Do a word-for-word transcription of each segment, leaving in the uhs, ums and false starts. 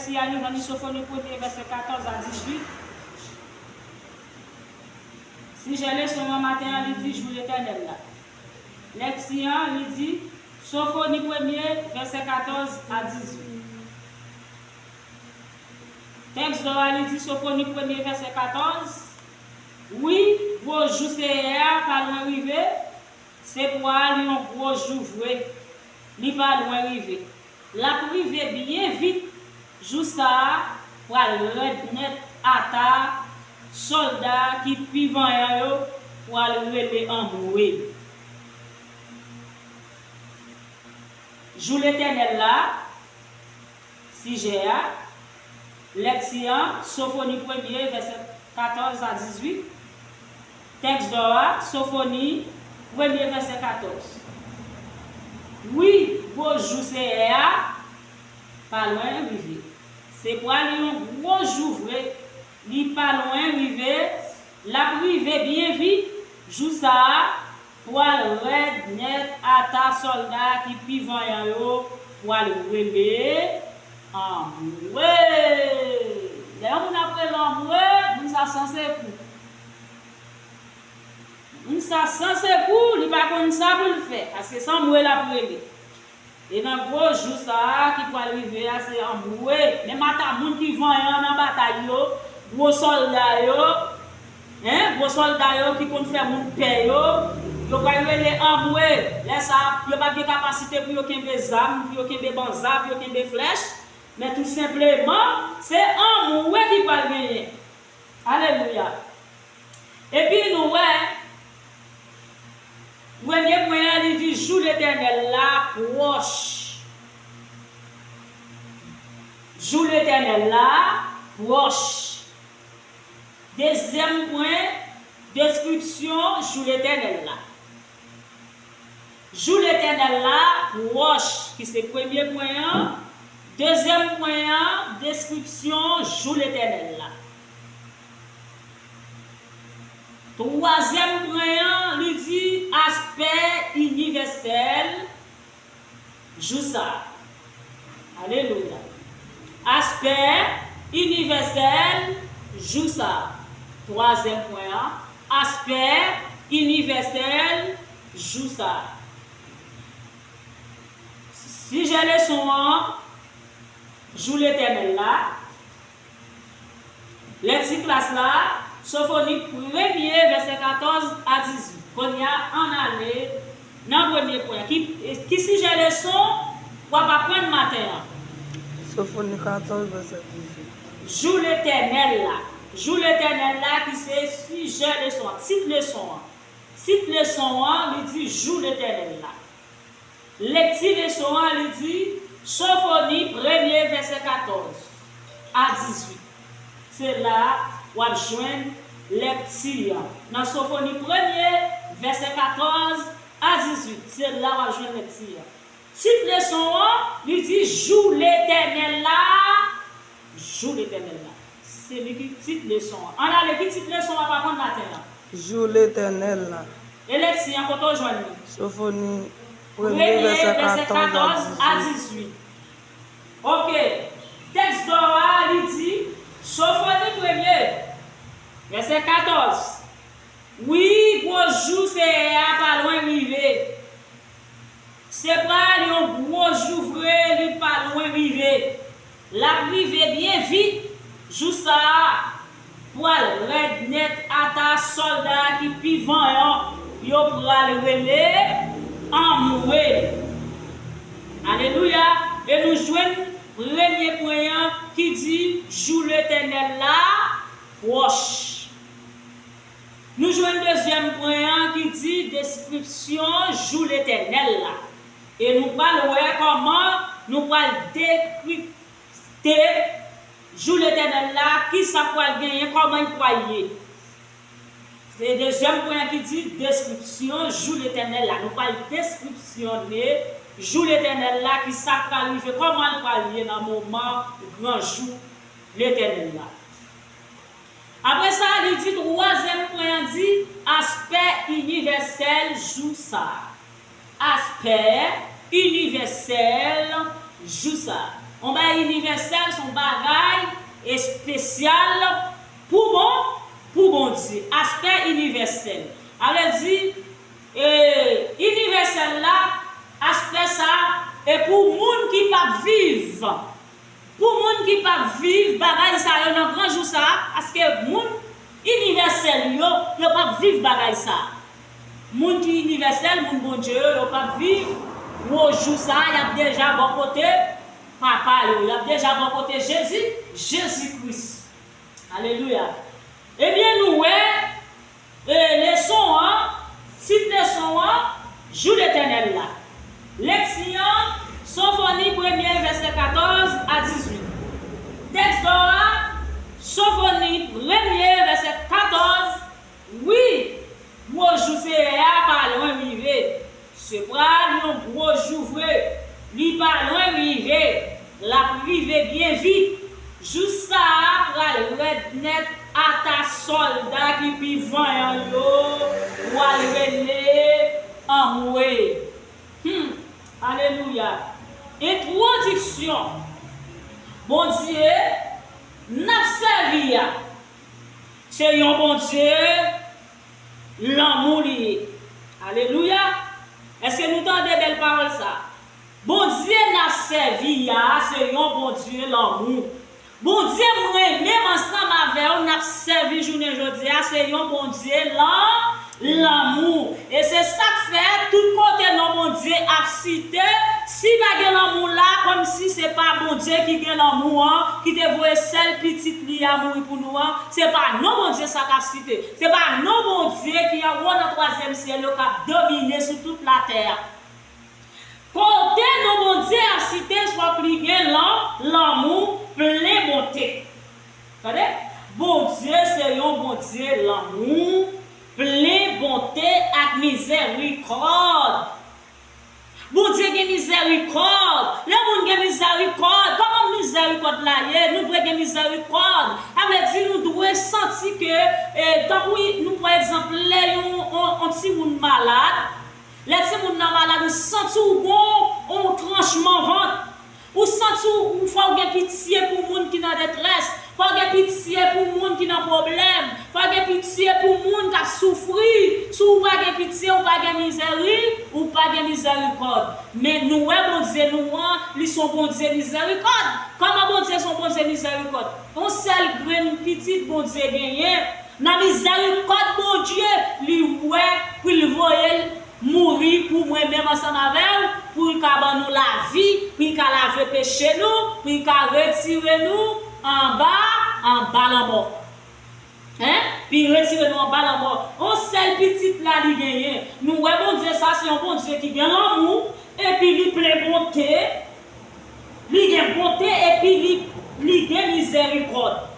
Lèkti a, li rann li Sofoni premye, vèsè katòz a dizuit. Sijè leson an maten an, li di Jou Letènèl la. Lèkti an, li di Sofoni premye, vèsè katòz a dizuit. Tèks dò a, li di Sofoni premye, vèsè katòz. Wi, gwo jou Seyè a pa lwen rive, se pral yon gwo jou vre, li pa lwen rive. L ap rive byen vit, jou sa a pral rèd nèt ata sòlda ki pi vanyan yo pral rele anmwe. Jou Letènèl la, sijè a, lèkti an, Sofoni premye, vèsè katòz a dizuit. Tèks dò a, Sofoni premye, vèsè katòz. Wi, gwo jou Seyè a pa lwen rive. Se pral yon gwo jou vre, li pa lwen rive, l ap rive byen vit, jou sa a pral rèd nèt ata sòlda ki pi vanyan yo pral rele anmwe. Lè yon moun ap rele anmwe, moun sa sanse kou. Moun sa sanse kou, li pa konn sa pou l fè, paske se anmwe l ap rele. E nan gwo jou sa a ki pral rive a, se anmwe. Menm ata moun ki vanyan nan batay yo, gwo sòlda yo, en, gwo sòlda yo ki konn fè moun pè yo, yo pral rele anmwe. Lè sa a, yo p ap gen kapasite pou yo kenbe zam, pou yo kenbe banza, pou yo kenbe flèch, men tou senpleman, se anmwe ki pral genyen. Alelouya! Epi nou wè, premye pwen an, li di Jou Letènèl la pwòch. Jou Letènèl la pwòch. Dezyèm pwen, deskripsyon Jou Letènèl la. Jou Letènèl la pwòch, ki se premye pwen an. Dezyèm pwen an, deskripsyon Jou Letènèl la. Twazyèm pwen an, li di aspè inivèsèl jou sa a. Alelouya. Aspè inivèsèl jou sa a. Twazyèm pwen an, aspè inivèsèl jou sa a. Sijè leson an, Jou Letènèl la. Lèkti klas la, Sofoni premye, vèsè katòz a dizuit. Kounye a, ann ale nan premye pwen. Ki, ki sijè leson w ap aprann maten an? Sofoni katòz, vèsè dizuit. Jou Letènèl la. Jou Letènèl la ki se sijè leson an, tit leson an. Tit leson an, li di Jou Letènèl la. Lekti leson an, li di, Sofoni premye, vèsè katòz a dizuit. Se la w ap jwenn lekti an. Nan Sofoni premye, vèsè katòz a dizuit, se la w ap jwenn lekti an. Tit leson an, li di, Jou Letènèl la, Jou Letènèl la. Se li ki tit leson an. Ann ale, ki tit leson w ap aprann maten an? Jou Letènèl la. E lekti an, kote w jwenn li? Sofoni premye, vèsè katòz a dizuit. Ok. Tèks dò a, li di, Sofoni premye, vèsè katòz. Wi, gwo jou Seyè a pa lwen rive. Se pral yon gwo jou vre, li pa lwen rive. L ap rive byen vit, jou sa a pral rèd nèt ata sòlda ki pi vanyan yo pral rele anmwe. Alelouya! E nou jwenn premye pwen an ki di, Jou Letènèl la pwòch. Nou jwenn dezyèm pwen an ki di deskripsyon jou Letènèl la. E nou pral wè kòman nou pral dekripte jou Letènèl la, kisa k pral genyen, kòman l pral ye. Se dezyèm pwen an ki di deskripsyon jou Letènèl la. Nou pral deskripsyone jou Letènèl la, kisa k pral rive, kòman l pral ye nan moman gran jou Letènèl la. Apre sa, li di twazyèm pwen an di aspè inivèsèl jou sa a. Aspè inivèsèl jou sa a. Yon bagay inivèsèl, se yon bagay espesyal pou bon, pou Bondye. Aspè inivèsèl. Sa vle di, e, inivèsèl la, aspè sa, e pou moun ki p ap viv. Pou moun ki p ap viv bagay sa yo nan gran jou sa a, paske moun inivèsèl yo, yo p ap viv bagay sa a. Moun ki inivèsèl, moun Bondye yo, yo p ap viv gwo jou sa a, y ap deja bò kote Papa yo, y ap deja bò kote Jezi, Jezi Kris. Alelouya. Ebyen, nou wè, e, leson an, tit leson an, Jou Letènèl la. Lekti an, Sofoni premye, vèsè katòz a dizuit. Tèks dò a, Sofoni premye, vèsè katòz. Wi, gwo jou Seyè a pa lwen rive. Se pral yon gwo jou vre. Li pa lwen rive. L ap rive byen vit. Jou sa a pral rèd nèt, ata sòlda ki pi vanyan yo pral rele anmwe. Hmm, alelouya. Entwodiksyon. Bondye n ap sèvi a, se yon Bondye lanmou li ye. Alelouya! Èske nou tande bèl pawòl sa a? Bondye n ap sèvi a, se yon Bondye lanmou. Bondye m renmen m ansanm avè w, n ap sèvi jounen jodi a, se yon Bondye lan-, lanmou. E se sa k fè, tout kote non Bondye ap site, si pa gen lanmou la, kòmsi se pa Bondye ki gen lanmou an, ki te voye sèl pitit li a mouri pou nou an, se pa non Bondye sa k ap site. Se pa non Bondye ki anwo nan twazyèm syèl yo k ap domine sou tout latè a. Kote non Bondye ap site, fòk li gen lan-, lanmou plen bonte. Tande? Bondye se yon Bondye lanmou, plen bonte ak mizèrikòd. Bondye gen mizèrikòd. Lè moun gen mizèrikòd, kòman mizèrikòd la ye? Nou dwe gen mizèrikòd. Sa vle di nou dwe santi ke, e, tankou nou pran egzanp, lè yon, on, on timoun malad, lè timoun nan malad, ou santi w gon on tranchman vant. Ou santi w, ou fò w gen pitye pou moun ki nan detrès. Fò w gen pitye pou moun ki nan pwoblèm. Fò w gen pitye pou moun k ap soufri. Si w pa gen pitye, ou pa gen mizèri-, ou pa gen mizèrikòd. Men nou wè Bondye nou an, li se yon Bondye mizèrikòd. Kòman Bondye se yon Bondye mizèrikòd? Yon sèl grenn pitit Bondye genyen. Nan mizèrikòd Bondye, li wè pou l voye l mouri pou mwen menm ansanm avè w, pou l ka ban nou lavi, pou l ka lave peche nou, pou l ka retire nou anba, anba lanmò. Hein? Pou l retire nou anba lanmò. Yon sèl pitit la li genyen. Nou wè Bondye sa se yon Bondye ki gen lanmou, epi li plen bonte. Li gen bonte epi li, li gen mizèrikòd.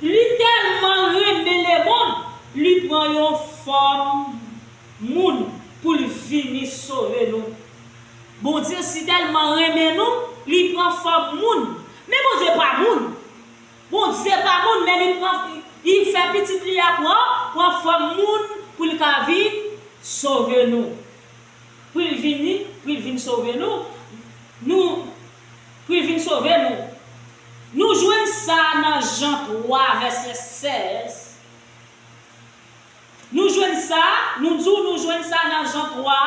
Li tèlman renmen lemonn, li pran yon fòm moun pou l vini sove nou. Bondye si tèlman renmen nou, li pran fòm moun. Men Bondye pa moun. Bondye pa moun, men li pran, li fè pitit li a pran, pran fòm moun pou l ka vin sove nou. Pou l vini, pou l vin sove nou. Nou, pou l vin sove nou. Nou jwenn sa nan Jan twa, vèsè sèz. Nou jwenn sa, nou di w nou jwenn sa nan Jan twa,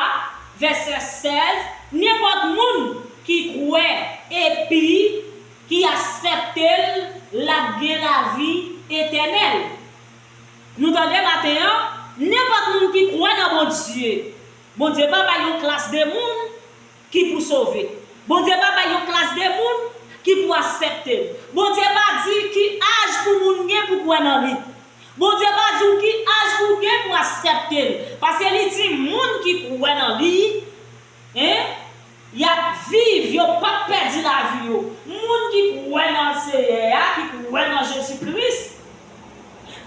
vèsè sèz, nenpòt moun ki kwè epi ki aksepte l, l ap gen lavi etènèl. Nou tande maten an, nenpòt moun ki kwè nan Bondye, Bondye pa bay yon klas de moun ki pou sove. Bondye pa bay yon klas de moun ki pou aksepte l. Bondye pa di ki aj pou moun gen pou kwè nan li. Bondye pa di w ki aj pou w gen pou aksepte l. Paske li di moun ki kwè nan li, en, y ap viv, yo p ap pèdi lavi yo. Moun ki kwè nan Seyè a, ki kwè nan Jezi Kris,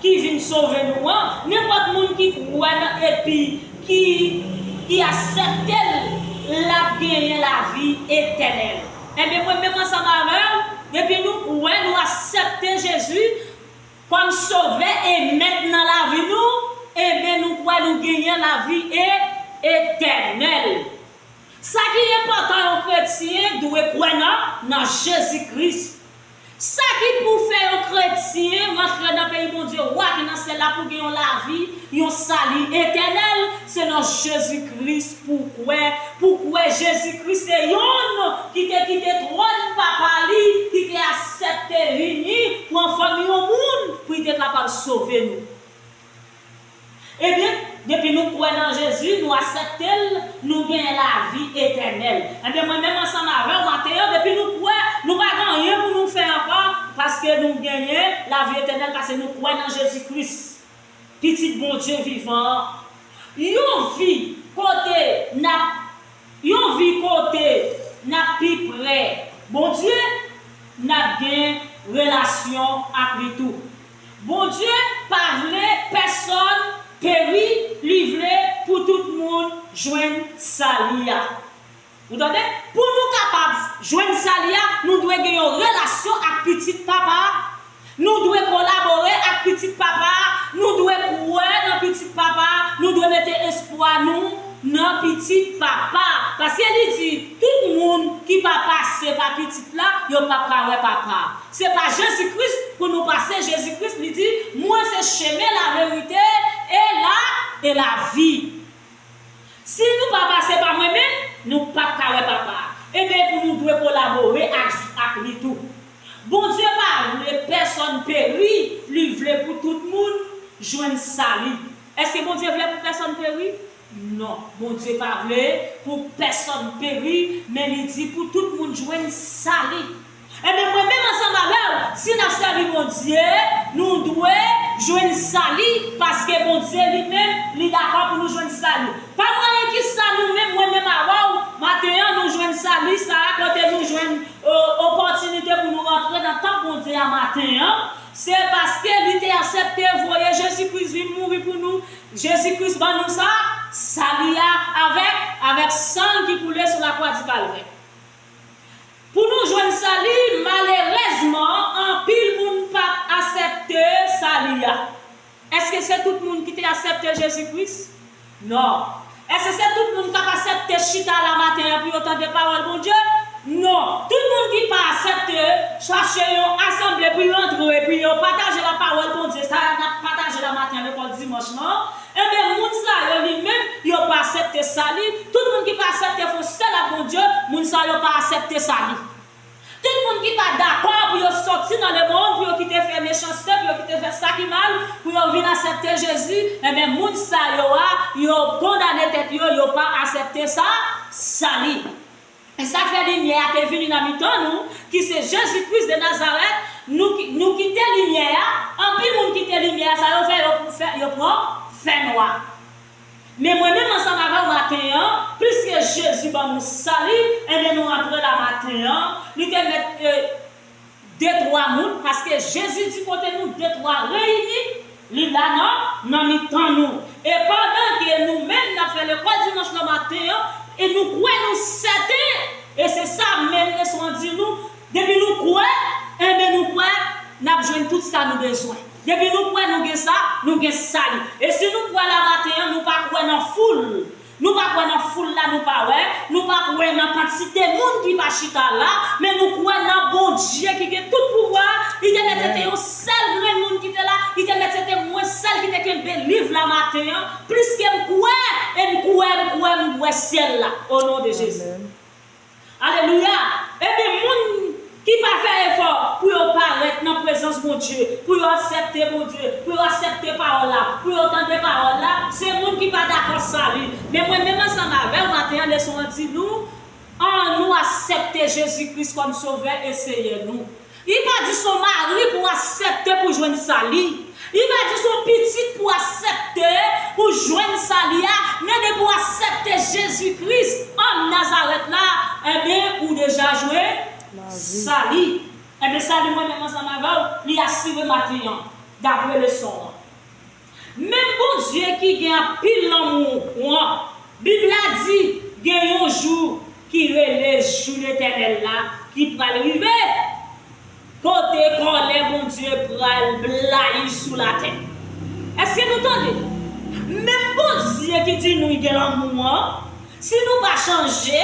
ki vin sove nou an, nenpòt moun ki kwè nan epi ki, ki aksepte l, l ap genyen lavi etènèl. Enben, mwen menm ansanm avè w, depi nou kwè, nou aksepte Jezi kòm Sovè e Mèt nan lavi nou, enben, nou kwè nou genyen lavi e, etènèl. Sa ki enpòtan, yon kretyen dwe kwè nan, nan Jezi Kris. Sa ki pou fè yon kretyen rantre nan peyi Bondye, wa ki nan syèl la, pou gen yon lavi, yon sali etènèl, se nan Jezi Kris pou kwè, pou kwè Jezi Kris se yonn ki te kite twòn Papa li, ki te aksepte vini pran fòm yon moun pou li te kapab sove nou. Ebyen, depi nou kwè nan Jezi, nou aksepte l, nou genyen lavi etènèl. Ebyen, mwen menm ansanm avè w maten an, depi nou kwè, nou pa gen anyen pou nou fè ankò, paske nou genyen lavi etènèl, paske nou kwè nan Jezi Kris, Pitit Bondye vivan an. Yon vi kote n ap Yon vi kote n ap pi pre Bondye, n ap gen relasyon ak li tou. Bondye pa vle pèsonn peri, li vle pou tout moun jwenn sali a. Ou tande? Pou nou kapab jwenn sali a, nou dwe gen yon relasyon ak Pitit Papa a. Nou dwe kolabore ak Pitit Papa a, nou dwe kwè nan Pitit Papa a, nou dwe mete espwa nou nan Pitit Papa a. Paske li di, tout moun ki pa pase pa Pitit la, yo p ap ka wè Papa a. Se pa Jezi Kris, pou nou pase Jezi Kris, li di, mwen se chemen, laverite, e la, e lavi. Si nou pa pase pa mwen menm, nou p ap ka wè Papa a. Ebyen, pou nou dwe kolabore ak, ak li tou. Bondye pa vle pèsonn peri, li vle pou tout moun jwenn sali. Èske Bondye vle pou pèsonn peri? Non, Bondye pa vle pou pèsonn peri, men li di pou tout moun jwenn sali. Ebyen, mwen menm ansanm avè w, si n ap sèvi Bondye, nou dwe jwenn sali, paske Bondye li menm, li dakò pou nou jwenn sali. Pa mwayen kisa nou menm, mwen menm avè w, maten an, nou jwenn sali sa a, kote nou jwenn, e, opòtinite pou nou rantre nan tanp Bondye a maten an, se paske li te aksepte voye Jezi Kris vin mouri pou nou. Jezi Kris ban nou sa, sali a avèk, avèk san l ki koule sou lakwa di Kalvè. Pou nou jwenn sali, malerèzman, anpil moun p ap aksepte sali a. Èske se tout moun ki te aksepte Jezi Kris? Non. Èske se tout moun k ap aksepte chita la maten an pou yo tande pawòl Bondye? Non. Tout moun ki pa aksepte chache yon asanble pou yo antre, pou yo pataje lapawòl Bondye, sa a n ap pataje la maten an, lekòl dimanch lan, ebyen, moun sa yo, li menm, yo pa aksepte sali. Tout moun ki pa aksepte fè yon sèl ak Bondye, moun sa yo pa aksepte sali. Tout moun ki pa dakò pou yo sòti nan lemonn, pou yo kite fè mechanste, pou yo kite fè sa ki mal, pou yo vin aksepte Jezi, ebyen, moun sa yo a, yo kondane tèt yo, yo pa aksepte sa, sali. E sa k fè limyè a te vini nan mitan nou, ki se Jezi Kris de Nazarèt, nou, ki- nou kite limyè a, anpil moun kite limyè a, sa yo fè, yo fè, yo pran fènwa. Men mwen menm ansanm avè w maten an, piske Jezi ban nou sali, ebyen nou rantre la maten an, li te mèt, e, de twa moun, paske Jezi di kote nou de twa reyini, li la nan, nan mitan nou. E pandan ke nou menm n ap fè lekòl dimanch nan maten an, e nou kwè nou sèten, e se sa menm leson an di nou, depi nou kwè, enben nou kwè, n ap jwenn tout sa nou bezwen. Depi nou kwè nou gen sa, nou gen sali. E si nou kwè la maten an, nou pa kwè nan foul. Nou pa kwè nan foul la, nou pa wè, nou pa kwè nan kantite moun ki pa chita la, men nou kwè nan Bondye ki gen tout pouvwa. Li te mèt se te yon sèl grenn moun ki te la, li te mèt se te mwen sèl ki te kenbe liv la maten an, pliske m kwè, e m kwè, m kwè, m kwè syèl la, o non de Jezi. Alelouya! Ebyen, moun ki pa fè efò pou yo parèt nan prezans Bondye, pou yo aksepte Bondye, pou yo aksepte pawòl la, pou yo tande pawòl la, se moun ki pa dakò sali. Men mwen menm ansanm avè w maten an, leson an di nou, ann nou aksepte Jezi Kris kòm Sovè e Seyè nou. Li pa di se yon mari pou aksepte pou jwenn sali. Li pa di se yon pitit pou aksepte pou jwenn sali a, men depi w aksepte Jezi Kris, òm Nazarèt la, enben, ou deja jwenn sali. Enben, sali mwen menm ansanm avè w, li asire maten an, dapre leson an. Menm Bondye ki gen anpil lanmou an, Bib la di gen yon jou ki rele jou Letènèl la ki pral rive, kote kòlè Bondye pral blayi sou latè. Èske nou tande? Menm Bondye ki di nou li gen lanmou an, si nou pa chanje,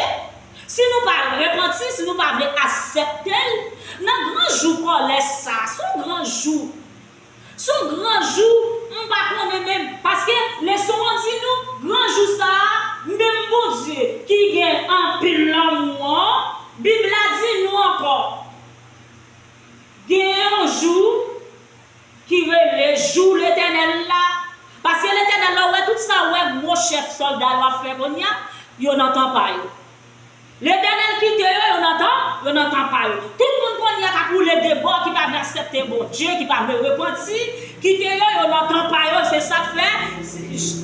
Si nou pa repanti, si nou pa vle aksepte l, nan gran jou kòlè sa, se yon gran jou. Se yon gran jou, m pa konnen menm, paske leson an di nou, gran jou sa a, menm Bondye ki gen anpil lanmou an, Bib la di nou ankò, gen yon jou ki rele jou Letènèl la. Paske Letènèl la, ou wè tout sa ou wè gwo chèf sòlda yo ap fè kounye a, yo nan tan pa yo. Letènèl kite yo, yo nan tan, yo nan tan pa yo. Tout moun kounye a k ap woule de bò, ki pa vle aksepte Bondye, ki pa vle repanti, kite yo, yo nan tan pa yo. Se sa k fè,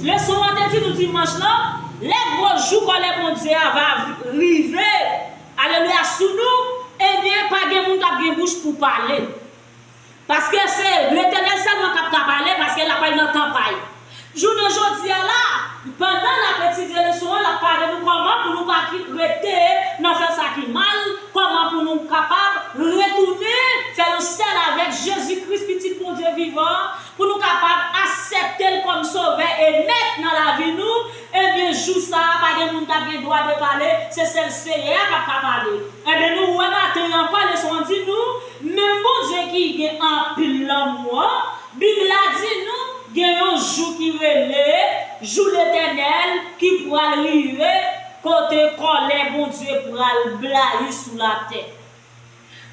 leson an te di nou dimanch lan, lè gwo jou kòlè Bondye a va rive, alelouya, sou nou, ebyen, pa gen moun k ap gen bouch pou pale. Paske se Letènèl sèlman k ap ka pale, paske l ap al nan tan pa l. Jounen jodi a la, pandan n ap etidye leson an, l ap pale nou kòman pou nou pa ki rete nan fè sa ki mal, kòman pou nou kapab retounen fè yon sèl avèk Jezi Kris, Pitit Bondye vivan an, pou nou kapab aksepte l kòm Sovè e Mèt nan lavi nou, ebyen, jou sa a, pa gen moun k ap gen dwa de pale, se sèl Seyè a k ap ka pale. Ebyen, nou wè maten an ankò, leson an di nou, menm Bondye ki gen anpil lanmou an, Bib la di nou, gen yon jou ki rele jou Letènèl ki pral rive, kote kòlè Bondye pral blayi sou latè.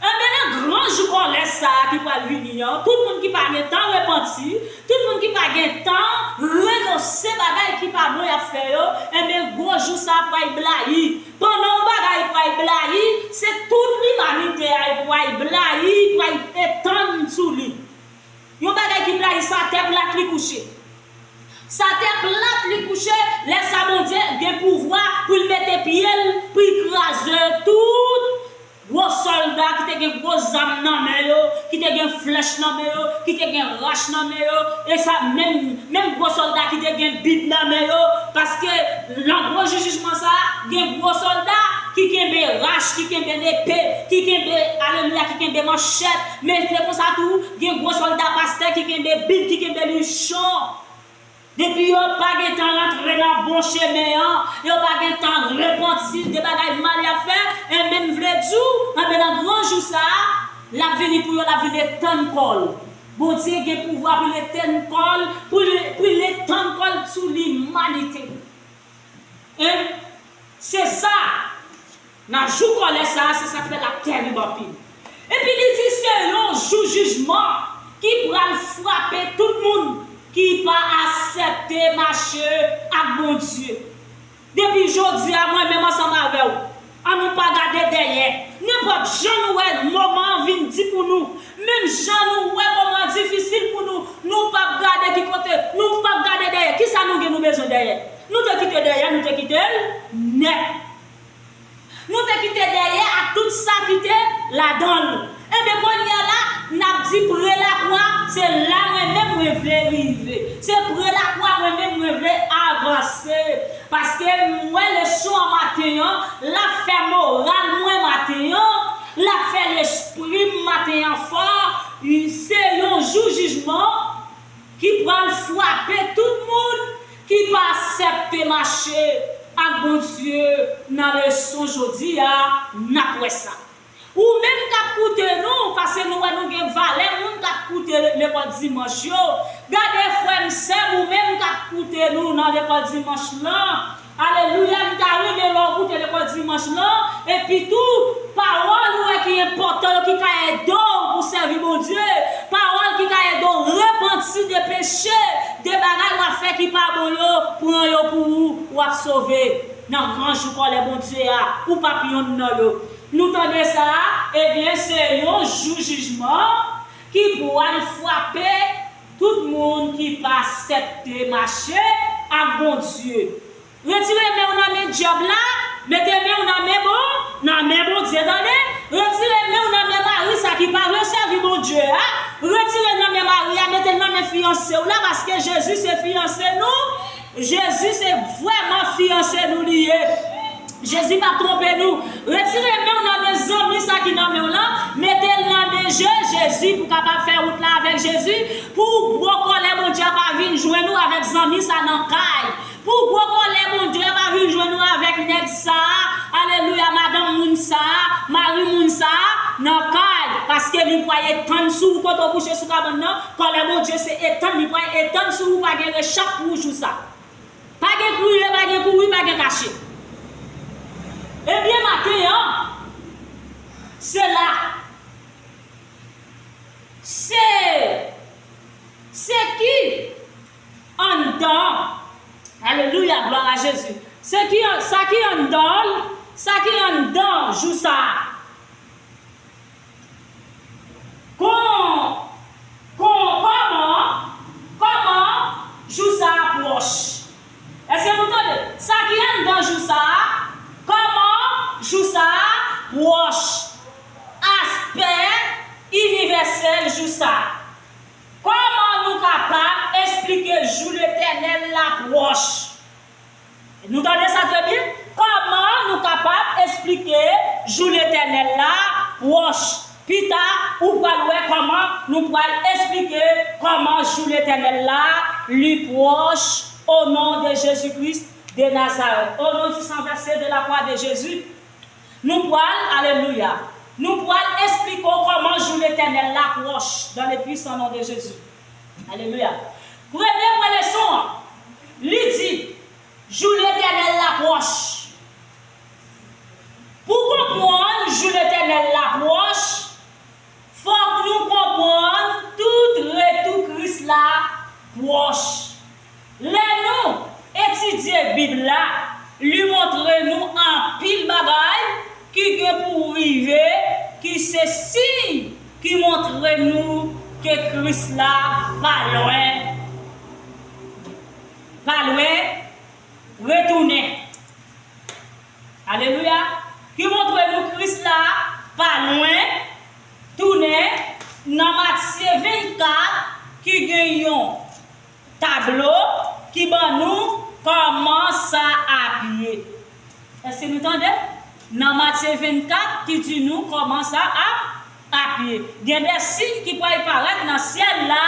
Enben, nan gran jou kòlè sa a ki pral vini an, tout moun ki pa gen tan repanti, tout moun ki pa gen tan renonse bagay ki pa bon y ap fè yo, enben, gwo jou sa a pral blayi. Pandan yon bagay pral blayi, se tout limanite a pral blayi, pral etann sou li. Yon bagay ki blayi, se atè plat li kouche. Se atè plat li kouche, lè sa Bondye gen pouvwa pou l mete pye l, pou l kraze tout gwo sòlda ki te gen gwo zam nan men yo, ki te gen flèch nan men yo, ki te gen rach nan men yo, e sa menm, menm gwo sòlda ki te gen Bib nan men yo, paske nan gwo jou jijman sa a, gen gwo sòlda ki kenbe rach, ki kenbe nepe, ki kenbe, alelouya, ki kenbe manchèt, men se konsa tou, gen gwo sòlda pastè ki kenbe Bib, ki kenbe lichon. Depi yo pa gen tan rantre nan bon chemen an, yo pa gen tan repanti de bagay mal y ap fè, enben, m vle di w, enben, nan gran jou sa a, l ap vini pou yo, l ap vin etann kò l. Bondye gen pouvwa pou l etann kò l, pou l, pou l etann kò l sou limanite. Hein? Se sa. Nan jou kòlè sa a, se sa k fè l ap tèrib anpil. Epi li di se yon jou jijman ki pral frape tout moun ki pa aksepte mache ak Bondye. Depi jodi a, mwen menm ansanm avè w, ann nou pa gade dèyè. Nenpòt jan nou wè moman an vin di pou nou, menm jan nou wè moman an difisil pou nou, nou p ap gade ki kote, nou p ap gade dèyè. Kisa nou gen nou bezwen dèyè? Nou te kite dèyè, nou te kite l nèt. Nou te kite dèyè ak tout sa ki te ladan l. Enben, kounye a la, n ap di pre lakwa, se la mwen menm mwen vle rive. Se pre lakwa mwen menm mwen vle avanse. Paske m wè leson an maten an, l ap fè moral mwen maten an, l ap fè lespri m maten an fò. Se yon jou jijman ki pral frape tout moun ki pa aksepte mache ak Bondye nan leson jodi a, n ap wè sa. Ou menm k ap koute nou, paske nou wè nou gen valè moun k ap koute lekòl dimanch yo. Gade frè m, sè m, ou menm k ap koute nou nan lekòl dimanch lan. Alelouya, m ta renmen lè w koute lekòl dimanch lan, epi tou, pawòl ou wè ki enpòtan yo ki ka ede w pou sèvi Bondye, pawòl ki ka ede w repanti de peche, de bagay w ap fè ki pa bon yo, pran yo pou ou, w ap sove. Nan gran jou kòlè Bondye a, ou p ap yonn nan yo. Nou tande sa a? Ebyen, se yon jou jijman ki pral frape tout moun ki pa aksepte mache ak Bondye. Retire men w nan men dyab la, mete men w nan men bon, nan men Bondye, tande. Retire men w nan men mari sa ki pa vle sèvi Bondye a. Retire l nan men mari a, mete l nan men fiyanse w la, paske Jezi se fiyanse nou. Jezi se vrèman fiyanse nou li ye. Jezi p ap twonpe nou. Retire men w nan men zanmi sa ki nan men w lan, mete l nan men Je-, Jezi pou w kapab fè wout la avèk Jezi, pou gwo kòlè Bondye a pa vin jwenn ou avèk zanmi sa nan kay. Pou gwo kòlè Bondye a pa vin jwenn ou avèk nèg sa a, alelouya, madanm moun sa a, mari moun sa a, nan kay, paske li pral etann sou ou kote w kouche sou kabann nan, kòlè Bondye se etann, li pral etann sou ou, pa gen rechap pou ou jou sa. Pa gen kriye, pa gen kouri, pa gen kache. Ebyen, maten an, se la. Se, se ki anndan, alelouya, glwa a Jezi. Se ki an, sa ki anndan, sa ki anndan jou sa a. Kon, kon, kòman, kòman jou sa a pwòch? Èske nou tande? Sa ki anndan jou sa a, kòman jou sa a pwòch? Aspè inivèsèl jou sa a. Kòman nou kapab esplike jou Letènèl la pwòch? Nou tande sa trè byen? Kòman nou kapab esplike jou Letènèl la pwòch? Pita, ou pral wè kòman nou pral esplike kòman jou Letènèl la, li pwòch, au nom de Jésus-Christ de Nazareth, au nom du sang versé de la croix de Jésus. Nou pral, alelouya, nou pral esplike w kòman jou Letènèl la pwòch, dans le puissant nom de Jésus. Alelouya. Premye pwen leson an, li di, jou Letènèl la pwòch. Pou konprann jou Letènèl la pwòch, fòk nou konprann tout retou Kris la pwòch. Lè nou etidye Bib la, li montre nou anpil bagay ki gen pou rive, ki se siy ki montre nou ke Kris la pa lwen, pa lwen retounen. Alelouya! Ki montre nou Kris la pa lwen tounen. Nan Matye vennkat, ki gen yon tablo ki ban nou kòman sa ap ye. Èske nou tande? Nan Matye vennkat, ki di nou kòman sa ap ap ye. Gen de siy ki pral parèt nan syèl la,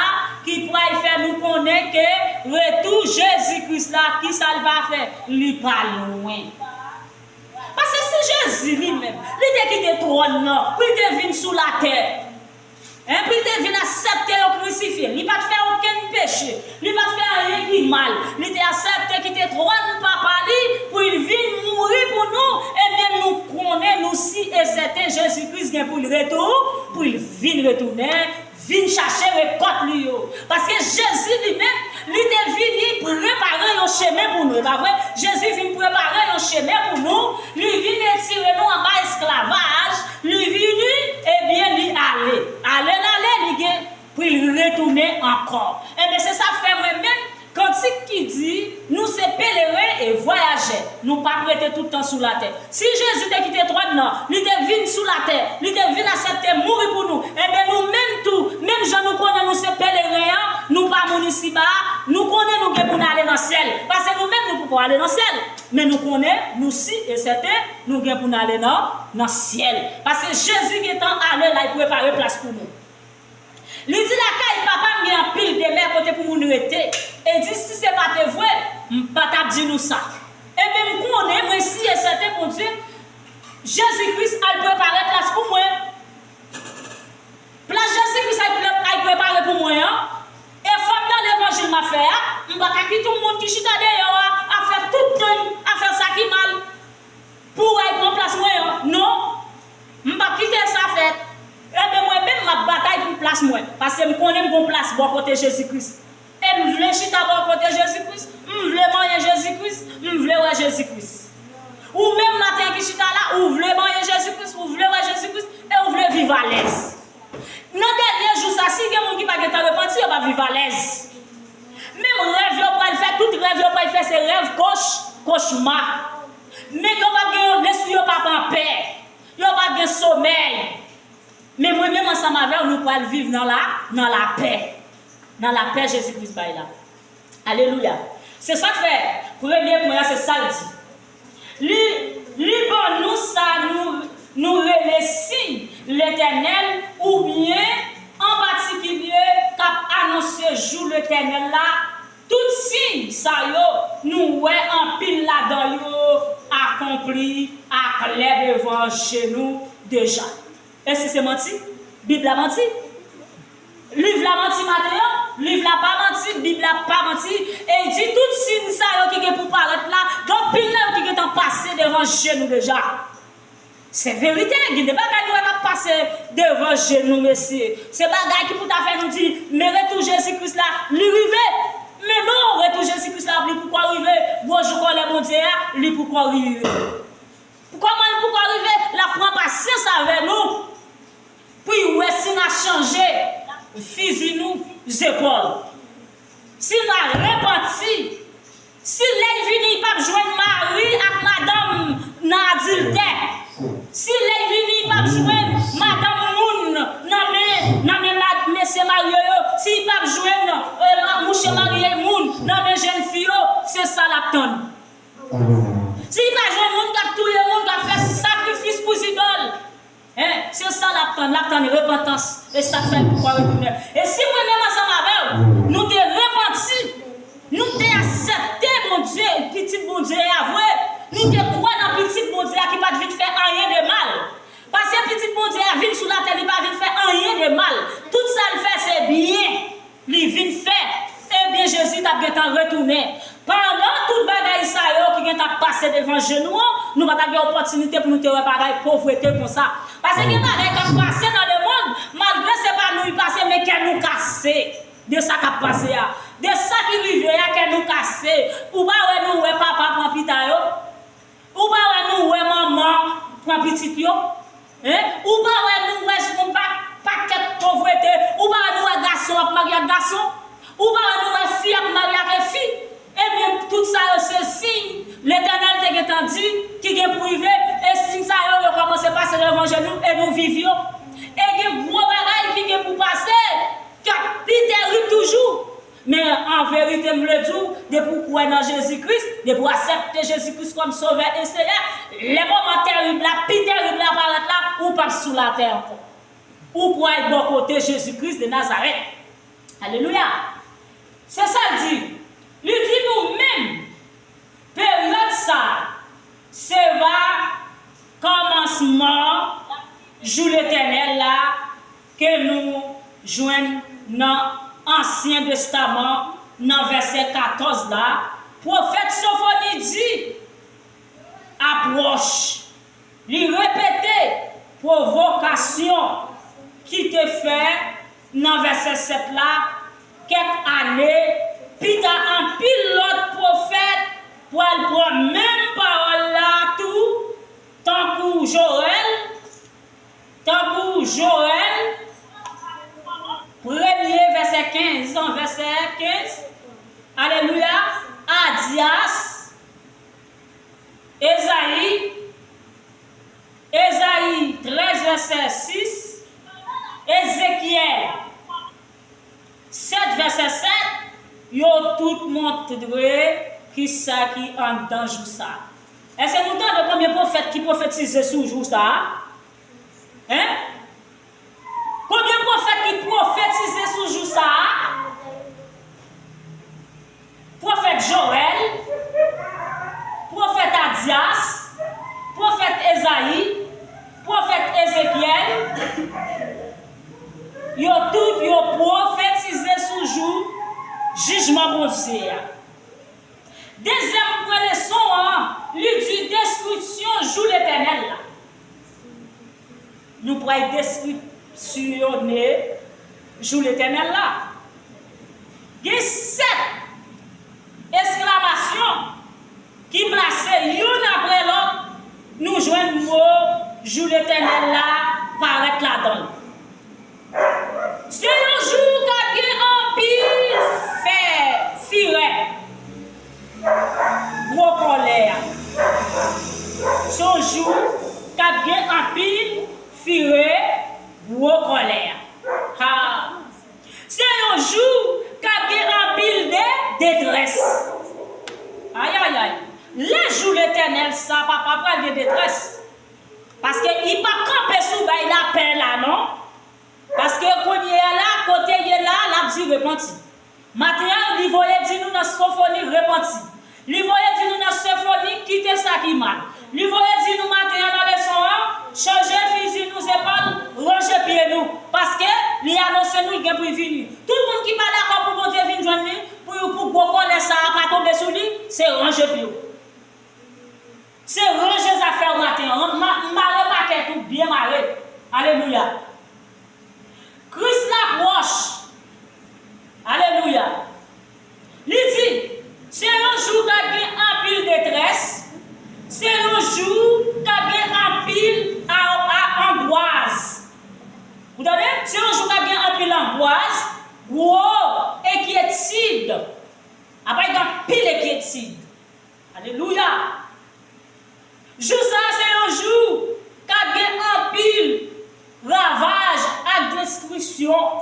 ki pral fè nou konnen ke retou Jezi Kris la, kisa l va fè? Li pa lwen. Paske si Jezi li menm, li te kite twòn nan, pou li te vin sou latè, en, pou li te vin aksepte yo krisifye l, li pa t fè okenn peche, li pa t fè anyen ki mal. Li te aksepte kite twòn papa li pou l vin mouri pou nou. Ebyen, nou konnen, nou si e sèten, Jezi Kris gen pou l retou-, pou l vin retounen, vin chache rekòt li yo. Paske Jezi li menm, li te vini prepare yon chemen pou nou, e pa vre? Jezi vin prepare yon chemen pou nou, li vin retire nou anba esklavaj, li vini, ebyen, li ale. Ale l ale, li gen pou l retounen ankò. Ebyen, se sa k fè mwen menm, kantik ki di, nou se peleren e vwayajè, nou p ap rete tout tan sou latè. Si Jezi te kite twòn nan, li te vin sou latè, li te vin aksepte mouri pou nou, ebyen, nou menm tou, menm jan nou konnen nou se peleren an, nou pa moun isiba a, nou konnen nou gen pou n ale nan syèl. Paske nou menm, nou poko ale nan syèl. Men nou konnen, nou si e sèten, nou gen pou n ale nan, nan syèl. Paske Jezi gentan ale la, li prepare plas pou nou. Li di, lakay Papa m gen anpil demè kote pou moun rete. E di, si se pa te vre, m pa t ap di nou sa. Ebyen, m konnen, mwen si e sèten, Bondye, Jezi Kris al prepare plas pou mwen. Plas Jezi Kris al pre-, al prepare pou mwen an, efò m nan levanjil m ap fè a, m pa ka kite yon moun ki chita deyò a ap fè tout tan ap fè sa ki mal. Pou w al pran plas mwen an. Non, m p ap kite sa fèt. Ebyen, mwen menm, m ap batay pou plas mwen, paske m konnen m gon plas bò kote Jezi Kris. E m vle chita bò kote Jezi Kris, m vle manyen Jezi Kris, m vle wè Jezi Kris. Ou menm maten ki chita la, ou vle manyen Jezi Kris, ou vle wè Jezi Kris, e ou vle viv alèz. Nan dènye jou sa, si gen moun ki pa gentan repanti, yo p ap viv alèz. Menm rèv yo pral fè, tout rèv yo pral fè, se rèv koch-, kochma. Men yo p ap gen yon, lespri yo p ap anpè. Yo p ap gen somèy. Men mwen menm ansanm avè w, nou pral viv nan la, nan lapè. Nan lapè Jezi Kris bay la. Alelouya. Se sa k fè, premye pwen an, se sa l di. Li, li ban nou sa nou, nou rele siy Letènèl, oubyen an patikilye k ap anonse jou Letènèl la. Tout siy sa yo, Nou wè anpil ladan yo akonpli aklè devan je nou deja. E si se manti? Bib la manti? Liv la manti maten an? Liv la pa manti, Bib la pa manti. E li di tout siy sa yo ki gen pou parèt la, gen anpil nan yo ki gentan pase devan je nou deja. Se verite, gen de bagay nou wè k ap pase devan je nou, mesye. Se bagay ki pou ta fè nou di, men retou Jezi Kris la, li rive. Men non, retou Jezi Kris la, li poko rive. Gwo jou kòlè Bondye a, li poko rive. Kòman li poko rive? L ap pran pasyans avè nou pou l wè si n a chanje fizi nou zepòl. Si n a repanti, si lè l vini, li p ap jwenn mari ak madanm nan adiltè. Si lè l vini, li p ap jwenn madanm moun nan men, nan men mad-, mesye marye yo. Si li p ap jwenn, eh, ma-, mouche marye moun nan men jèn fi yo, se sa l ap tann. Si li pa jwenn moun k ap touye moun, k ap fè sakrifis pou zidòl, en, se sa l ap tann, l ap tann repantans. E sa k fè l poko retounen. E si mwen menm ansanm avè w, nou te repanti, nou te aksepte Bondye, Pitit Bondye a vre, nou te kwè nan Pitit Bondye a ki pa t vin fè anyen de mal. Paske Pitit Bondye a vin sou latè, li pa vin fè anyen de mal. Tout sa l fè, se byen. Li vin fè, ebyen Jezi t ap gentan retounen. Pandan tout bagay sa yo ki gentan ap pase devan je nou an, nou pa t ap gen opòtinite pou nou te wè bagay povrete konsa. Paske gen bagay k ap pase nan lemonn, malgre se pa nou l pase, men kè nou kase de sa k ap pase a. De sa ki rive a, kè nou kase. Ou pa wè nou wè papa pran pita yo? Ou pa wè nou wè manman pran pitit yo? Hein? Ou pa wè nou wè yon pa-, pakèt povrete? Ou pa wè nou wè gason ap marye ak gason? Ou pa wè nou wè fi ap marye ak fi? Ebyen, tout sa yo se siy Letènèl te gentan di ki gen pou rive, e siy sa yo, yo kòmanse pase devan je nou, e nou viv yo. E gen gwo bagay ki gen pou pase, k ap pi terib toujou. Men an verite, m vle di w, depi w kwè nan Jezi Kris, depi w aksepte Jezi Kris kòm Sovè e Seyè, lè moman terib la, pi terib la parèt la, ou p ap sou latè ankò. Ou pral bò kote Jezi Kris de Nazarèt. Alelouya! Se sa l di. Li di nou menm, peryòd sa a, se va kòmansman jou Letènèl la ke nou jwenn nan Ansyen Testaman, nan vèsè katòz la, pwofèt Sofoni di, apwòch. Li repete pwovokasyon ki te fè nan vèsè sèt la, kèk ane pita, anpil lòt pwofèt pral pran menm pawòl la tou, tankou Jowèl, tankou Jowèl, premye vèsè kenz, vèsè kenz, alelouya, Adyas, Ezayi, Ezayi trèz vèsè sis, Ezekyèl sèt vèsè sèt, yo tout montre kisa ki anndan jou sa a. Èske nou tande konbyen pwofèt ki pwofetize sou jou sa a? Hein? Konbyen pwofèt ki pwofetize sou jou sa a? Pwofèt Jowèl, pwofèt Adyas, pwofèt Ezayi, pwofèt Ezekyèl, yo tout yo pwofetize sou jou jijman Bondye a. Dezyèm pwen leson an, li di deskripsyon jou Letènèl la. Nou pral deskrisyone jou Letènèl la. Gen sèt eksklamasyon ki plase youn apre lòt, nou jwenn mo jou Letènèl la parèt ladan l. Se yon jou k ap gen anpil fè, firè, gwo kòlè a. Se yon jou k ap gen anpil firè, gwo kòlè a. Ha! Se yon jou k ap gen anpil de detrès. Ayayay! Lè jou Letènèl sa, papa, pral gen detrès. Paske li p ap kanpe sou bay lapè la, non. Paske kounye a la, kote l ye la, l ap di repanti. Maten an, li voye di nou nan Sofoni repanti. Li Kite sa ki mal. Li voye di nou maten an nan leson an, chanje fizi nou zepòl, ranje pye nou. Paske li anonse nou l gen pou l vini. Tout moun ki pa dakò pou Bondye vin jwenn li, pou, pou gwo kòlè sa a pa tonbe sou li, se ranje pye w. Se ranje zafè w maten an. M, m mare pakèt ou byen mare. Alelouya. Kris la pwòch. Alelouya. Li di, se yon jou k ap gen anpil detrès, se yon jou k ap gen anpil a, a, angwas. Ou tande? Se yon jou k ap gen anpil angwas, gwo enkyetid. Ap gen anpil enkyetid. Alelouya! Jou sa a se yon jou k ap gen anpil ravaj ak destriksyon.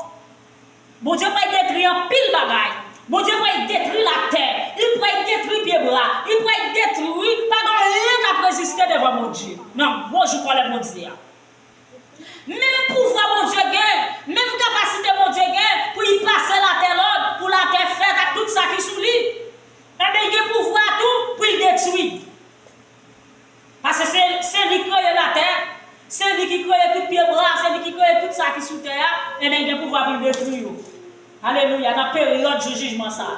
Bondye pral detwi anpil bagay. Bondye pral detwi latè. Li pral detwi pyebwa. Li pral detwi. Pa gen anyen k ap reziste devan Bondye. Nan gwo jou kòlè Bondye a. Menm pouvwa Bondye gen, menm kapasite Bondye gen pou li pase latè lòd, pou latè fèt ak tout sa ki sou li, enben, li gen pouvwa tou pou l detwi. Paske se, se li k kreye latè, se li ki kreye tout pyebwa, se li ki kreye tout sa ki sou tè a, enben, li gen pouvwa pou l detwi yo. Alelouya, nan peryòd jou jijman sa a.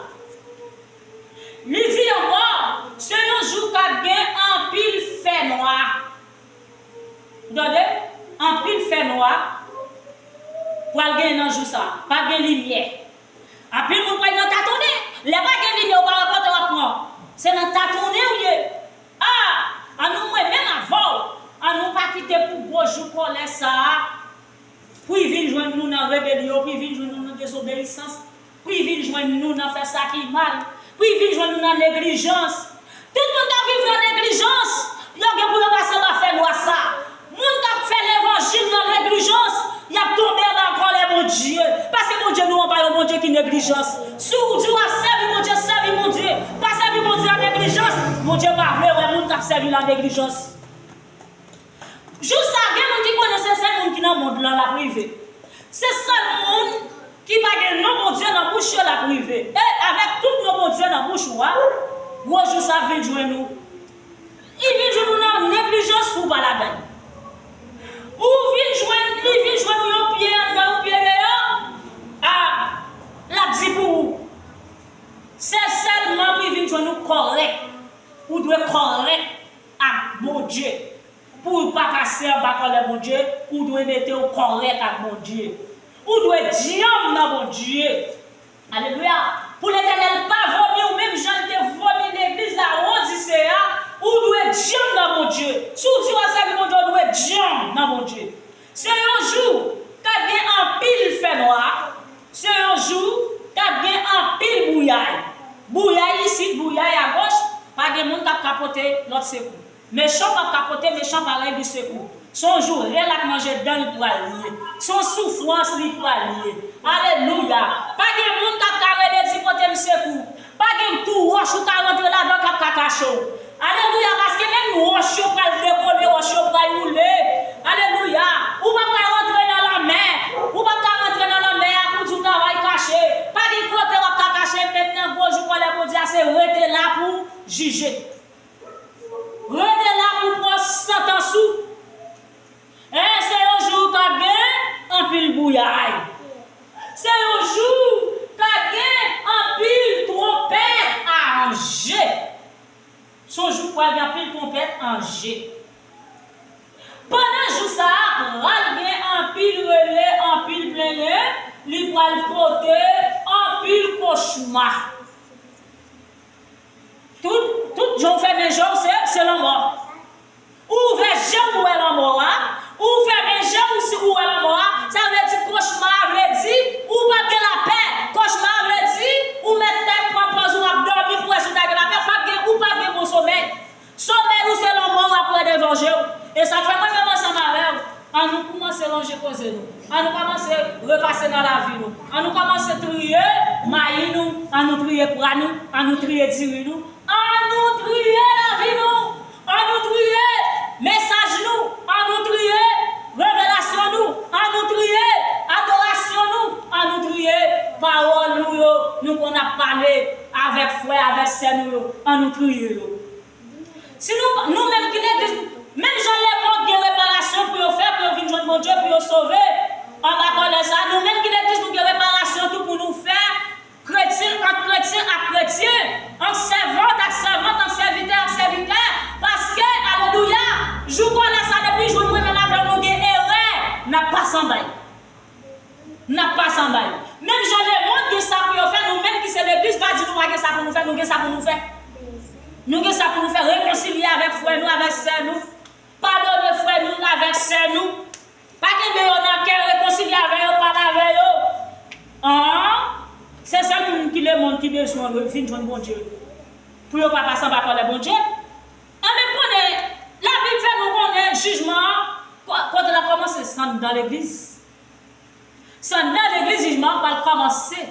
Li di ankò, se yon jou k ap gen anpil fènwa. Ou tande? Anpil fènwa pral gen nan jou sa a. Pa gen limyè. Anpil moun pral nan tatonnen. Lè pa gen limyè, ou pa wè kote w ap pran. Se nan tatonnen w ye. A! An nou, mwen menm avè w, an nou pa kite pou gwo jou kòlè sa a, pou l vin jwenn nou nan rebelyon, pou l vin jwenn nou nan dezobeyisans, pou l vin jwenn nou nan fè sa ki mal, pou l vin jwenn nou nan neglijans. Tout moun k ap viv nan neglijans, yo gen pou yo pase nan fènwa sa. Moun k ap fè levanjil nan neglijans, y ap tonbe anba kòlè Bondye. Paske Bondye nou an pa yon Bondye ki neglijans. Si w di w ap sèvi Bondye, sèvi Bondye. Pa sèvi Bondye an neglijans. Bondye pa vle wè moun k ap sèvi l an neglijans. Jou sa, gen moun ki konnen se sèl moun ki nan mond lan l ap rive. Se sèl moun ki pa gen non Bondye nan bouch yo l ap rive. E avèk tout non Bondye nan bouch ou a, gwo jou sa vin jwenn ou. Li vin jwenn ou nan neglijans ou pa ladan l. Ou vin jwenn, li vin jwenn ou yon pye anndan, yon pye deyò. A, l ap di pou ou. Se sèlman pou li vin jwenn ou kòrèk. Ou dwe kòrèk ak Bondye. Pou w pa pase anba kòlè Bondye, ou dwe mete w kòrèk ak Bondye. Ou dwe dyanm nan Bondye. Alelouya! Pou Letènèl pa vomi w menm jan l te vomi legliz Lawodise a, ou dwe dyanm nan Bondye. Si w di w ap sèvi Bondye, ou dwe dyanm nan Bondye. Se yon jou k ap gen anpil fènwa. Se yon jou k ap gen anpil bouyay. Bouyay isit, bouyay agoch, pa gen moun k ap ka pote lòt sekou. Mechan p ap ka pote mechan parèy li sekou. Se yon jou rèl ak manje dan li pral ye. Se yon soufrans li pral ye. Alelouya! Pa gen moun k ap ka rele di pote m sekou. Pa gen twou wòch ou ka rantre ladan k ap ka kache w. Alelouya, paske menm wòch yo pral dekole, wòch yo pral woule. Alelouya, ou p ap ka rantre nan lanmè. Ou p ap ka rantre nan lanmè a pou di w ta bay kache. Pa gen kote w ap ka kache, menm nan gwo jou kòlè Bondye a, se rete la pou jije. Rete la pou pran santans ou. E se yon jou k ap gen anpil bouyay. Se yon jou k ap gen anpil twonpèt a anje. Se yon jou k pral gen anpil twonpèt anje. Pandan jou sa a, pral gen anpil rele, anpil plenyen, li pral pote anpil kochma. Tout, tout jan w fèmen je w, se, se lanmò. Ou ouvè je w, ou wè lanmò a. Ou fèmen je w, si ou wè lanmò a. Sa vle di kochma a vle di ou p ap gen lapè. Kochma a vle di ou mèt tèt pran pòz ou ap dòmi, ou kwè si w ta gen lapè, p ap gen, ou p ap gen bon somèy. Somèy ou se lanmò w ap wè devan je w. E sa k fè mwen menm ansanm avè w, an nou koumanse ranje koze nou. An nou kòmanse repase nan lavi nou. An nou kòmanse triye mayi nou. An nou triye pwa nou. An nou triye diri nou. An nou triye lavi nou. An nou triye mesaj nou. An nou triye revelasyon nou. An nou triye adorasyon nou. An nou triye pawòl nou yo. Nou konn ap pale avèk frè, avèk sè nou yo. An nou triye yo. Si nou, nou menm ki legliz, menm jan lemonn gen reparasyon pou yo fè, pou yo vin jwenn Bondye, pou yo sove, anba kòlè sa, nou menm ki legliz, nou gen reparasyon tou pou nou fè, kretyen ak kretyen ak kretyen, ant sèvant ak sèvant, ant sèvitè ak sèvitè, paske, alelouya, jou kòlè sa depi jwenn mwen menm avè w, nou gen erè, n ap pase anba yo. N ap pase anba yo. Menm jan lemonn gen sa pou yo fè, nou menm ki se legliz, pa di nou pa gen sa pou nou fè, nou gen sa pou nou fè. Nou gen sa pou nou fè, rekonsilye avèk frè nou, avèk sè nou, padone frè nou avèk sè nou. Pa kenbe yo nan kè, rekonsilye avè yo, pale avè yo. An, se sèl moun ki lemonn ki bezwen vin jwenn Bondye pou yo pa pase anba kòlè Bondye. Anben, konnen, Labib fè nou konnen jijman an, ko- kote l ap kòmanse, se anndan legliz. Se anndan legliz jijman an pral kòmanse.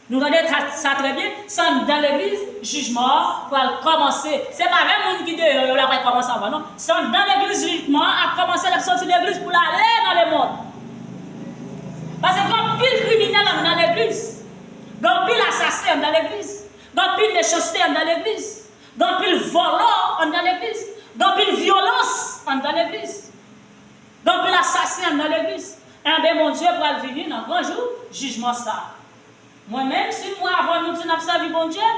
Nou tande sa, sa trè byen? Se anndan legliz jijman an pral kòmanse. Se pa avè moun ki deyò yo l ap pral kòmanse anvan, non. Se anndan legliz jijman an ap kòmanse, l ap soti legliz pou l ale nan lemonn. Paske gen anpil kriminèl anndan legliz. Gen anpil asasen anndan legliz. Gen anpil mechanste anndan legliz. Gen anpil vòlò anndan legliz. Gen anpil vyolans anndan legliz. Gen anpil asasen anndan legliz. Enben, Bondye pral vini nan gran jou jijman sa a. Mwen menm, si mwen avè w, nou di n ap sèvi Bondye,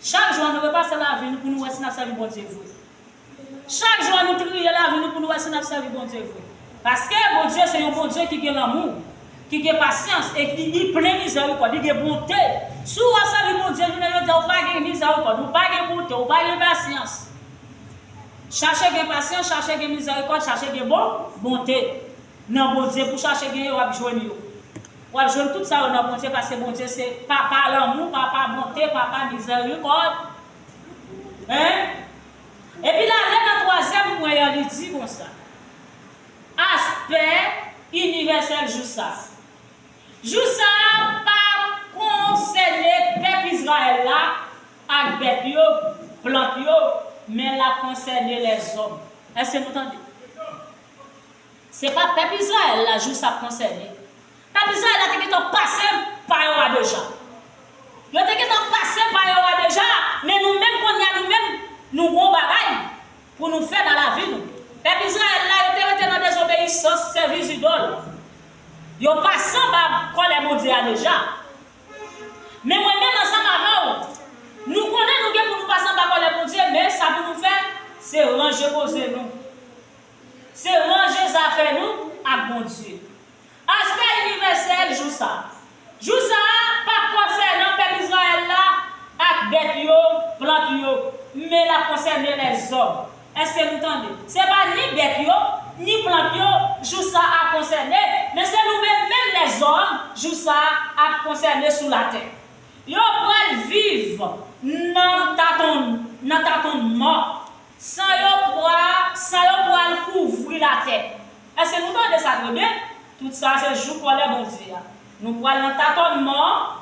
chak jou an nou repase lavi nou pou nou wè si n ap sèvi Bondye vre. Chak jou an nou triye lavi nou pou nou wè si n ap sèvi Bondye vre. Paske Bondye se yon Bondye ki gen lanmou, ki gen pasyans, e ki li plen mizèrikòd, li gen bonte. Si w ap sèvi Bondye jounen jodi a, ou pa gen mizèrikòd, ou pa gen bonte, ou pa gen pasyans. Chache gen pasyans, chache gen mizèrikòd, chache gen bon, bonte nan Bondye. Pou chache gen yo, w ap jwenn yo. W ap jwenn tout sa yo nan Bondye, paske Bondye se Papa lanmou, Papa bonte, Papa mizèrikòd. Hein? Epi l ale nan twazyèm pwen an, li di konsa, aspè inivèsèl jou sa a. Jou sa a pa konsène pèp Izrayèl la ak bèt yo, plant yo, men l ap konsène lèzòm. Èske nou tande? Se pa pèp Izrayèl la jou sa ap konsène. Pèp Izrayèl la te gentan pase pa yo a deja. Yo te gentan pase pa yo a deja, men nou menm kounye a, nou menm, nou gon bagay pou nou fè nan lavi nou. Pèp Izrayèl la, yo te rete nan dezobeyisans, sèvi zidòl. Yo pase anba kòlè Bondye a deja. Men mwen menm ansanm avè w, nou konnen nou gen pou nou pase anba kòlè Bondye, men sa pou nou fè, se ranje koze nou. Se ranje zafè nou ak Bondye. Aspè inivèsèl jou sa a. Jou sa a p ap konsène pèp Izrayèl la ak bèt yo, plant yo, men l ap konsène lèzòm. Èske nou tande? Se pa ni bèt yo, ni plant yo, jou sa a ap konsène, men se nou menm, menm lèzòm, jou sa a ap konsène sou latè. Yo pral viv nan taton, nan tatonnman, san yo pral, san yo pral kouvri latè. Èske nou tande sa trè byen? Tout sa se jou kòlè Bondye a. Nou pral nan tatonnman,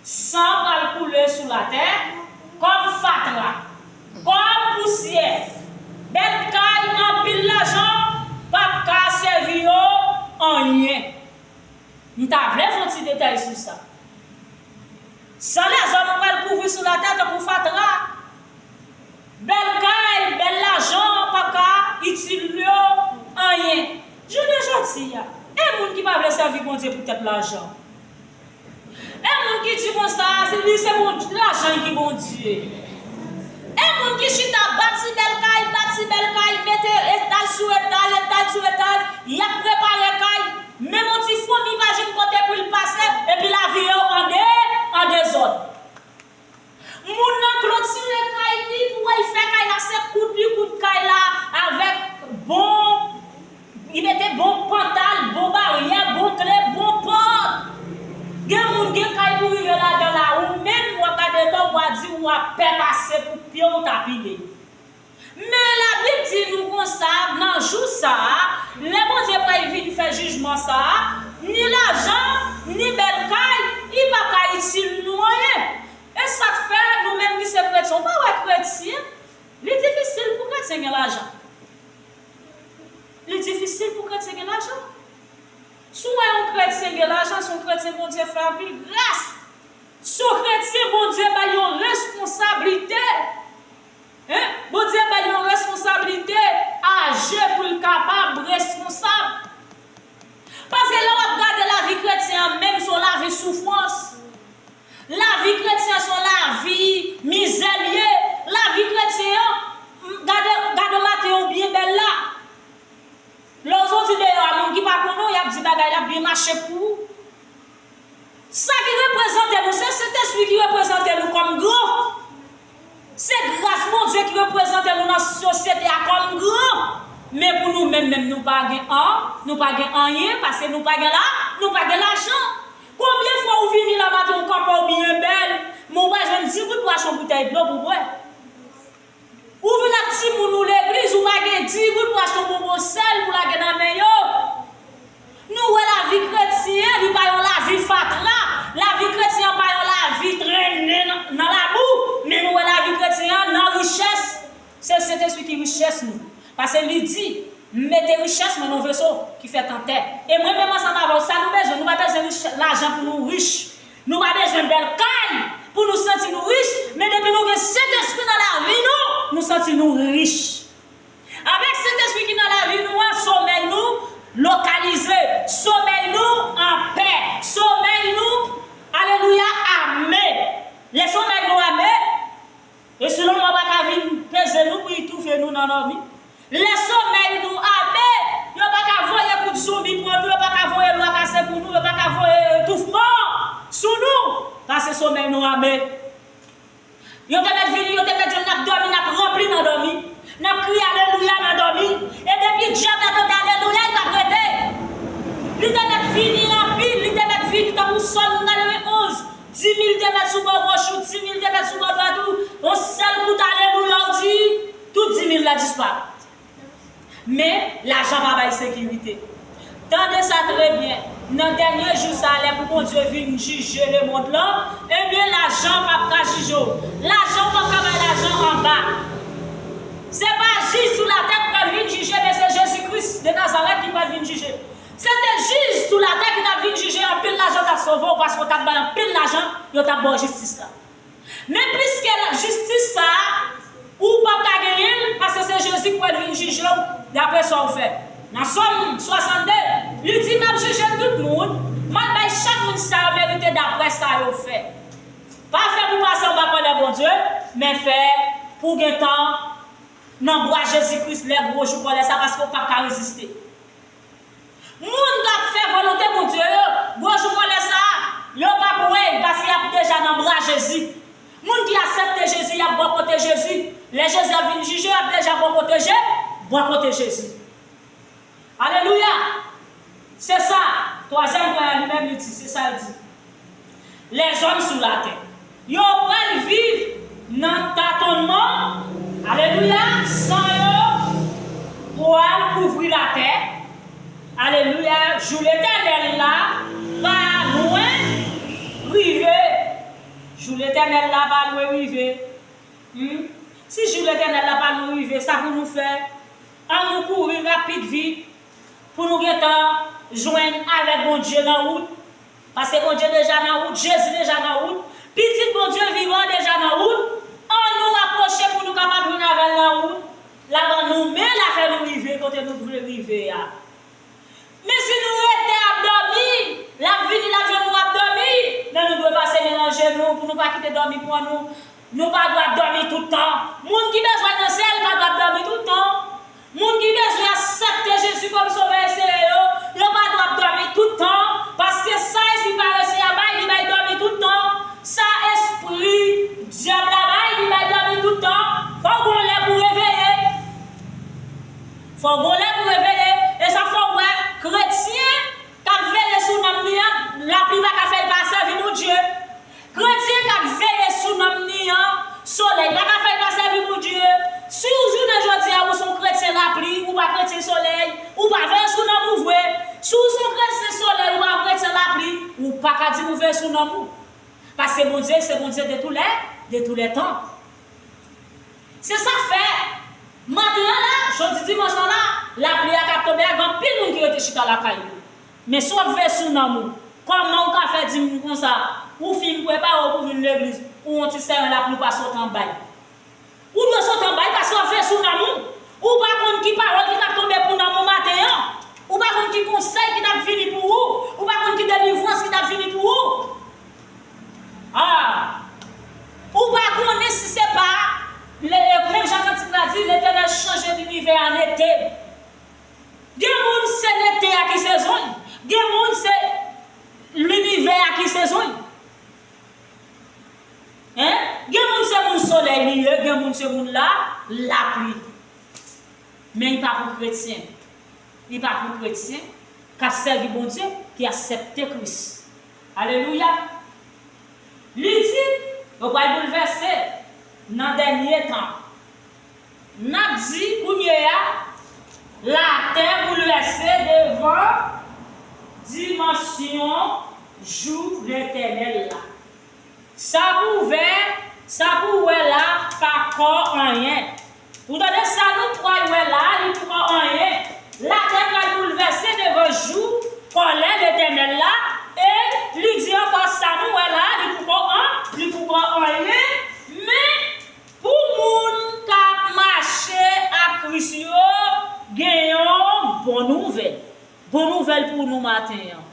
san pral koule sou latè, kòm fatra, kòm pousyè. Bèl kay, anpil lajan p ap ka sèvi yo anyen. M ta vle fè yon ti detay sou sa. San lèzòm pral kouvri sou latè tankou fatra. Bèl kay, bèl lajan p ap ka itil yo anyen. Jounen jodi a, e moun ki pa vle sèvi Bondye poutèt lajan? E moun ki di konsa, se li se Bondye, lajan ki Bondye? E moun ki chita bati bèl kay, bati bèl kay, mete etaj sou etaj, etaj sou etaj, y ap prepare kay, menm yon ti foumi pa jwenn kote pou l pase, epi lavi yo an de, an dezòd. Moun nan klotire kay li, pou wè l fè kay la, se koud li koud kay la avèk bon, li mete bon pantal, bon baryè, bon kle, bon pòt. Gen moun gen kay pou rive ladan la, ou menm w ap gade tan w a di w ap pè pase pou pye w ta pile. Men Labib di nou konsa, nan jou sa a, lè Bondye pral vin fè jijman sa a, ni lajan, ni bèl kay, li p ap ka itil nou anyen. E sa k fè, nou menm ki se kretyen, ou pa wè kretyen, li difisil pou kretyen gen lajan. Li difisil pou kretyen gen lajan. Si w wè yon kretyen gen lajan, se yon kretyen Bondye fè anpil gras. Se yon kretyen Bondye bay yon responsablite. Hein? Bondye bay yon responsablite aje pou l kapab responsab. Paske lè w ap gade lavi kretyen an, menm se yon lavi soufrans. Lavi kretyen an se yon lavi mizè l ye. Lavi kretyen an, m, gade, gade maten ou byen bèl la. Lè w soti deyò a, moun ki pa konnen w, y ap di bagay la ap byen mache pou ou. Sa ki reprezante nou, se Sentespri ki reprezante nou kòm gran. Se gras Bondye ki reprezante nou nan sosyete a kòm gran. Men pou nou menm, menm nou pa gen an, nou pa gen anyen, paske nou pa gen la, nou pa gen lajan. Konbyen fwa ou vini la maten, ou kanpe w byen bèl, men ou pa jwenn di goud pou achte yon boutèy dlo pou bwè. Ou vin ak timoun ou legliz, ou pa gen di goud pou achte yon bonbon sèl pou lage nan men yo. Nou wè lavi kretyen an, li pa yon lavi fatra. Lavi kretyen an pa yon lavi trennen nan, nan labou. Men nou wè lavi kretyen an nan richès. Se Sentespri ki richès nou. Paske li di, "M mete richès mwen nan yon veso ki fèt an tè." E mwen menm ansanm avè w, sa nou bezwen, nou pa bezwen rich, lajan pou nou rich. Nou pa bezwen bèl kay pou nou santi nou rich, men depi nou gen Sentespri nan lavi nou, nou santi nou rich. Avèk Sentespri ki nan lavi nou an, somèy nou lokalize, somèy nou anpè, somèy nou, alelouya, ame. Lè somèy nou ame, e si lanmò pa ka vin peze nou pou l toufe nou nan dòmi. Lè somèy nou ame, yo pa ka voye kout zonbi pran nou, yo pa ka voye lwa kase pou nou, yo pa ka voye toufman sou nou, paske somèy nou ame. Yo te mèt vini, yo te mèt jwenn n ap dòmi, n ap ranpli nan dòmi, n ap kriye alelouya nan dòmi. E depi dyab la tande alelouya, li p ap rete. Li te mèt vini anpil, li te mèt vini tankou Sòm katrevenonz. Di mil te mèt sou bò goch ou, di mil te mèt sou bò dwat ou, yon sèl kout alelouya w di, tout di mil la disparèt. Men, lajan pa bay sekirite. Tande sa trè byen. Nan dènye jou sa a, lè pou Bondye vin jije lemonn lan, ebyen, lajan p ap ka jije w. Lajan ou p ap ka bay lajan anba. Se pa jij sou latè k pral vin jije, men se Jezi Kris de Nazarèt ki pral vin jije. Se te jij sou latè ki t ap vin jije, anpil lajan t ap sove w, paske w t ap bay anpil lajan, yo t ap ba w jistis la. Men pliske la, jistis sa a, ou p ap ka genyen l, paske se Jezi k pral vin jije w dapre sa w fè. Nan Sòm swasannde, li di, "M ap jije tout moun, m ap bay chak moun sa yo merite dapre sa yo fè." Pa fè pou pase anba kòlè Bondye, men fè pou gentan nan bra Jezi Kris lè gwo jou kòlè sa, paske w p ap ka reziste. Moun k ap fè volonte Bondye yo, gwo jou kòlè sa a, yo p ap wè l, paske y ap deja nan bra Jezi. Moun ki aksepte Jezi, y ap bò kote Jezi. Lè Jezi ap vin jije, y ap deja bò kote Je-, bò kote Jezi. Alelouya! Se sa, twazyèm pwen an li menm li di, se sa l di. Lèzòm sou latè. Yo pral viv nan tatonnman. Alelouya! San yo pral kouvri latè. Alelouya! Jou Letènèl la pa lwen rive. Jou Letènèl la pa lwen rive. Hmm? Si jou Letènèl la pa lwen rive, sa pou nou fè? An nou kouri rapid vit pou nou gentan jwenn avèk Bondye nan wout. Paske Bondye deja nan wout, Jezi deja nan wout, Pitit Bondye vivan deja nan wout. An nou rapwoche pou nou kapab jwenn avè l nan wout. L a ban nou men, l a fè nou rive kote nou vle rive a. Men si nou rete ap dòmi, l ap vini, l ap jwenn nou ap dòmi. Men nou dwe pase melanje nou pou nou pa kite dòmi pran nou. Nou pa dwe ap dòmi tout tan. Moun ki bezwen nan syèl pa dwe ap dòmi tout tan. Moun ki bezwen aksepte Jezi kòm Sovè e Seyè yo, yo pa dwe ap dòmi tout tan, paske sa espri parese a bay, li bay dòmi tout tan. Sa espri dyab la bay, li bay dòmi tout tan. Fò w gon lè pou w reveye. Fò w gon lè pou w reveye. E sa fè w wè kretyen k ap veye sou nanm li an, lapli pa ka fè l pa sèvi Bondye. Kretyen k ap veye sou nanm li an, solèy pa ka fè l pa sèvi Bondye. Si w jounen jodi a, ou se yon kretyen lapli, ou pa kretyen solèy, ou pa veye sou nanm ou vre. Si w se yon kretyen solèy, ou pa yon kretyen lapli, ou pa ka di w veye sou nanm ou. Paske Bondye se Bondye de tou lè, de tou lè tan. Se sa k fè, maten an la, jodi dimanch lan la, lapli a k ap tonbe a, gen anpil moun ki rete chita lakay yo. Men si w ap veye sou nanm ou, kòman w ka fè di m konsa, ou fin prepare w pou vin legliz, ou yon ti seren lapli ou pa sot anba l? Ou Sot anba l paske w ap veye sou nanm ou. Ou pa konn ki pawòl ki t ap tonbe pou nanm ou maten an. Ou pa konn ki konsèy ki t ap vini pou ou. Ou pa konn ki delivrans ki t ap vini pou ou. Ah! Ou pa konnen si se pa le, menm jan kantik la di, Letènèl chanje linivè a nete. Gen moun se nete a ki sezon l. Gen moun se linivè a ki sezon l. Hein? Gen moun se moun solèy li ye, gen moun se moun la, lapli. Men li pa pou kretyen. Li pa pou kretyen k ap sèvi Bondye, ki aksepte Kris. Alelouya! Li di, yo pral boulvèse nan dènye tan. N ap di kounye a, latè boulvèse devan dimansyon jou Letènèl la. Sa pou vè, sa pou wè la pa kò anyen. Ou tande sa nou pral wè la, li pou kò anyen. Latè pral boulvèse devan jou kòlè Letènèl la, e li di ankò sa nou wè la, li pou kò an, li pou kò anyen. Men pou moun k ap mache ak Kris yo, gen yon bon nouvèl. Bon nouvèl pou nou maten an.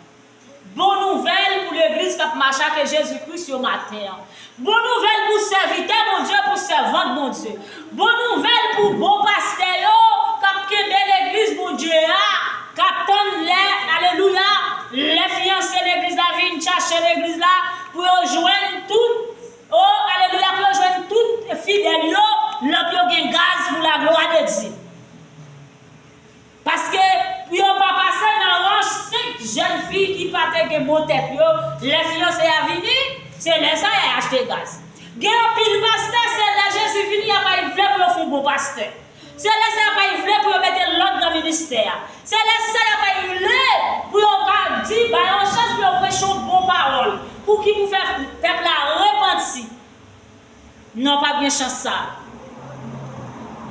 Bon nouvèl pou legliz k ap mache ak Jezi Kris yo maten an. Bon nouvèl pou sèvitè Bondye, pou sèvant Bondye. Bon nouvèl pou bon pastè yo k ap kenbe legliz Bondye a, k ap tann lè, alelouya, lè fiyanse legliz la vin chache legliz la, pou yo jwenn tout, o, alelouya, pou yo jwenn tout fidèl yo, lè yo gen gaz pou laglwa de Dye. Paske pou yo pa pase nan rans senk jèn fi ki pa te gen bon tèt yo, lè fiyanse a vini, se lè sa y a achte gaz. Gen anpil pastè, se lè Jezi vini, y a pa vle pou yo fè yon bon pastè. Se lè sa y a pa vle pou yo mete lòd nan ministè a. Se lè sa y a pa vle pou yo ka di, ba yo yon chans pou yo preche yon bon pawòl. Pou ki pou fè pèp la repanti. Non, pa gen chans sa.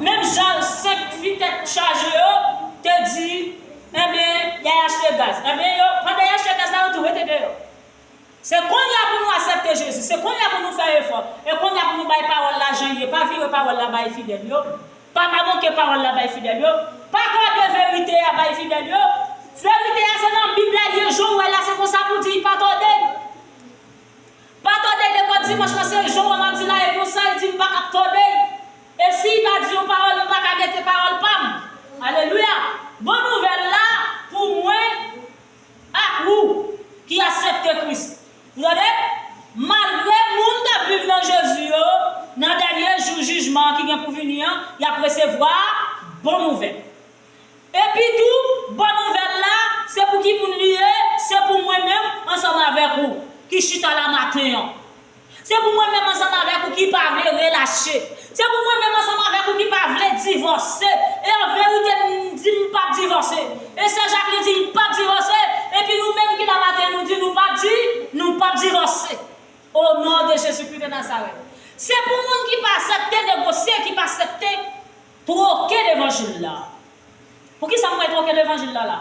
Menm jan senk fi tèt chaje yo te di, enben, y a achte gaz. Enben, yo, pandan y achte gaz la, yo tou rete deyò. Se kounye a pou nou aksepte Jezi. Se kounye a pou nou fè efò. E kounye a pou nou bay pawòl la jan l ye. Pa vire pawòl la bay fidèl yo. Pa maboke pawòl la bay fidèl yo. Pa kòde verite a bay fidèl yo. Verite a se nan Bib la l ye, jan w wè la, se konsa pou di, pa tòde l. Pa tòde lekòl dimanch lan, se jan w wè m ap di la, e konsa l di m pa ka tòde. E si l pa di yon pawòl, m pa ka mete pawòl pa m. Alelouya! Bon nouvèl la pou mwen ak ou ki aksepte Kris. Ou tande? Malgre moun k ap viv nan Jezi yo, nan dènye jou jijman an ki gen pou vini an, y ap resevwa bon nouvèl. Epi tou, bon nouvèl la, se pou ki moun li ye? Se pou mwen menm ansanm avèk ou ki chita la maten an. Se pou mwen menm ansanm avèk ou ki pa vle relache. Se pou mwen menm ansanm avèk ou ki pa vle divòse. E an verite, m di m p ap divòse. E sè Jacqueline di l p ap divòse. Epi nou menm ki la maten an, nou di nou p ap di, nou p ap divòse. O non de Jezi Kris de Nazarèt. Se pou moun ki pa aksepte negosye, ki pa aksepte twoke levanjil la. Poukisa m pral twoke levanjil la la?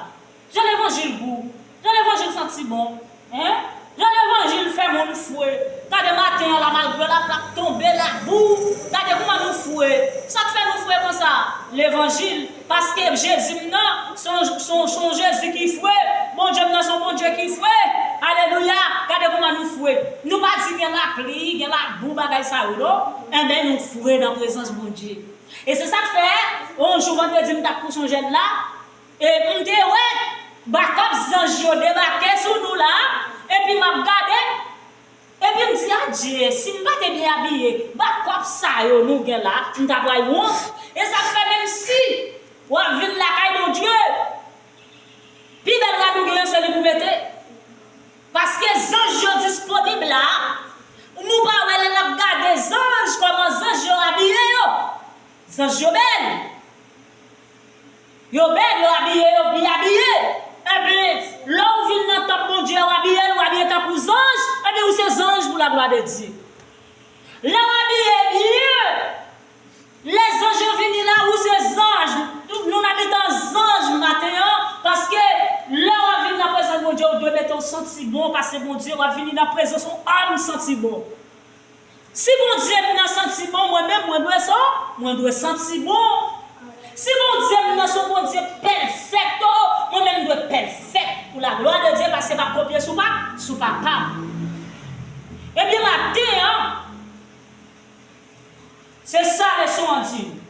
Jan levanjil gou, jan levanjil santi bon, en? Jan levanjil fè moun fre. Gade maten an la, malgre lapli ap tonbe, labou, gade kouman nou fre. Sa k fè nou fre konsa? Levanjil. Paske Jezi m nan, se yon, se yon, se yon Jezi ki fre. Bondye m nan, se yon Bondye ki fre. Alelouya. Gade kouman nou fre. Nou pa di gen lapli, gen labou, bagay sa yo, non. Enben, nou fre nan prezans Bondye. E se sa k fè, yon jou vandredi, m t ap kouche yon jèn la, e m te wè bakòp zanj yo debake sou nou la, epi m ap gade, epi m di, adye, si m pa te byen abiye, bakòp sa yo nou gen la, m ta pral wont. E sa k fè, menm si w ap vin lakay Bondye, pi bèl rad ou genyen, se li pou mete. Paske zanj yo disponib la, nou pa wè lè n ap gade zanj, kòman zanj yo abiye yo. Zanj yo bèl. Yo bèl, yo abiye, yo byen abiye. Enben, lè w vin nan tanp Bondye a, w abiye, w abiye tankou zanj, enben, ou se zanj pou laglwa de Dye. Lè w abiye byen, lè zanj yo vini la, ou se zanj. Nou, nou nan mitan zanj maten an, paske lè w ap vin nan prezans Bondye, ou dwe mete w santi bon, paske Bondye, w ap vini nan prezans yon òm santi bon. Si Bondye m nan santi bon, mwen menm, mwen dwe sa, mwen dwe santi bon. Si Bondye m nan se yon Bondye pèl sèk, to, mwen menm dwe pèl sèk. Pou la glwa de Dye, paske m ap kopye sou pa, sou papa m. Ebyen, maten an, se sa leson an di nou.